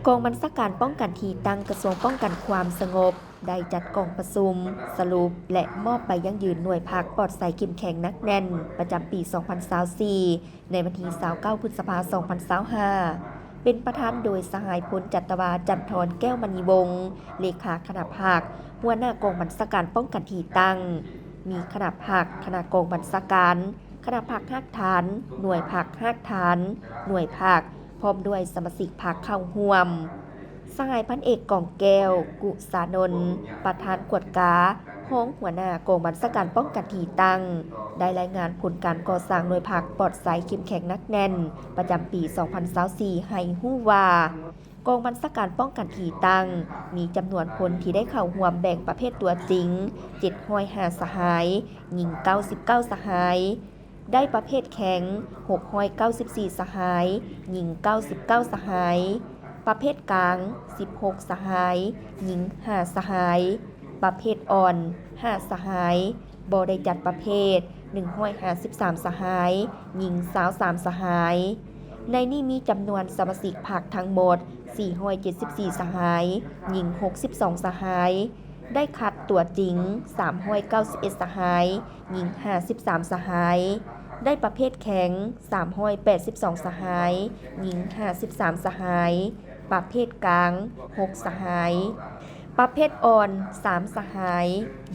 ກອງບັນຊາການປ້ອງກັນທີ່ຕັ້ງກະຊວງປ້ອງກັນຄວາມສະຫງົບ ໄດ້ຈັດກອງປະຊຸມສະຫຼຸບ ແລະ ມອບໃບຢັ້ງຢືນໜ່ວຍພັກປອດໃສເຂັ້ມແຂງໜັກແໜ້ນ ປະຈຳປີສອງພັນຊາວສີ່ ໃນວັນທີຊາວເກົ້າ ພຶດສະພາ ສອງພັນຊາວຫ້າ ເປັນປະທານໂດຍສະຫາຍພົນຈັດຕະວາ ຈັນທອນ ແກ້ວມະນີວົງ ເລຂາຄະນະພັກ, ຫົວໜ້າກອງບັນຊາການປ້ອງກັນທີ່ຕັ້ງ, ມີຄະນະພັກ, ຄະນະກອງບັນຊາການ, ຄະນະພັກຮາກຖານ, ໜ່ວຍພັກຮາກຖານ, ໜ່ວຍພັກ, ພ້ອມດ້ວຍສະມາຊິກພັກເຂົ້າຮ່ວມ. ສະຫາຍພັນເອກ ກອງແກ້ວ ກຸສານົນ ປະທານກວດກາ, ຮອງຫົວໜ້າກອງບັນຊາການປ້ອງກັນທີ່ຕັ້ງ ໄດ້ລາຍງານຜົນການກໍ່ສ້າງໜ່ວຍພັກປອດໃສເຂັ້ມແຂງໜັກແໜ້ນ ປະຈຳປີສອງພັນຊາວສີ່ ໃຫ້ຮູ້ວ່າ ກອງບັນຊາການປ້ອງກັນທີ່ຕັ້ງ ມີຈຳນວນຄົນທີ່ໄດ້ເຂົ້າຮ່ວມແບ່ງປະເພດຕົວຈິງ ເຈັດຮ້ອຍຫ້າສະຫາຍ, ຍິງເກົ້າສິບເກົ້າສະຫາຍ, ໄດ້ປະເພດແຂງ ຫົກຮ້ອຍເກົ້າສິບສີ່ສະຫາຍ, ຍິງເກົ້າສິບເກົ້າສະຫາຍ, ປະເພດກາງ ສິບຫົກສະຫາຍ, ຍິງຫ້າສະຫາຍ, ປະເພດອ່ອນ ຫ້າສະຫາຍ, ບໍ່ໄດ້ຈັດປະເພດ ໜຶ່ງຮ້ອຍຫ້າສິບສາມສະຫາຍ, ຍິງຊາວສາມສະຫາຍ. ໃນນີ້ມີຈຳນວນສະມາຊິກພັກທັງໝົດ ສີ່ຮ້ອຍເຈັດສິບສີ່ສະຫາຍ, ຍິງຫົກສິບສອງສະຫາຍ, ໄດ້ຄັດຕົວຈິງ ສາມຮ້ອຍເກົ້າສິບເອັດສະຫາຍ, ຍິງຫ້າສິບສາມສະຫາຍ, ໄດ້ປະເພດແຂງ ສາມຮ້ອຍແປດສິບສອງສະຫາຍ, ຍິງຫ້າສິບສາມສະຫາຍ, ປະເພດກາງ ຫົກສະຫາຍ, ປະເພດອ່ອນ ສາມສະຫາຍ,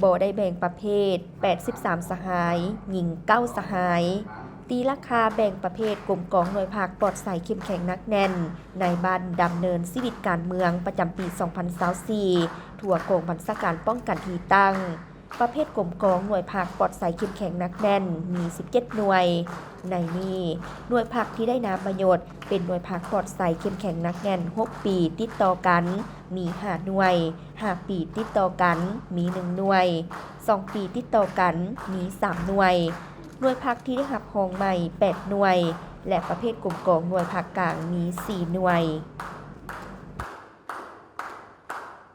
ບໍ່ໄດ້ແບ່ງປະເພດ ແປດສິບສາມສະຫາຍ, ຍິງເກົ້າສະຫາຍ. ຕີລາຄາແບ່ງປະເພດກົມກອງໜ່ວຍພັກປອດໃສເຂັ້ມແຂງໜັກແໜ້ນ ໃນບ້ານດຳເນີນຊີວິດການເມືອງ ປະຈຳປີສອງພັນຊາວສີ່ ທົ່ວກອງບັນຊາການປ້ອງກັນທີ່ຕັ້ງ. ປະເພດກົມກອງໜ່ວຍພັກປອດໃສເຂັ້ມແຂງໜັກແໜ້ນ ມີສິບເຈັດໜ່ວຍ. ໃນນີ້, ໜ່ວຍພັກທີ່ໄດ້ນາມມາຍົດ ເປັນໜ່ວຍພັກປອດໃສເຂັ້ມແຂງໜັກແໜ້ນ ຫົກປີຕິດຕໍ່ກັນ ມີຫ້າໜ່ວຍ, ຫ້າປີຕິດຕໍ່ກັນ ມີໜຶ່ງໜ່ວຍ, ສອງປີຕິດຕໍ່ກັນ ມີສາມໜ່ວຍ. ໜ່ວຍພັກທີ່ໄດ້ຮັບຮອງໃໝ່ ແປດໜ່ວຍ ແລະ ປະເພດກົມກອງໜ່ວຍພັກກາງ ມີສີ່ໜ່ວຍ.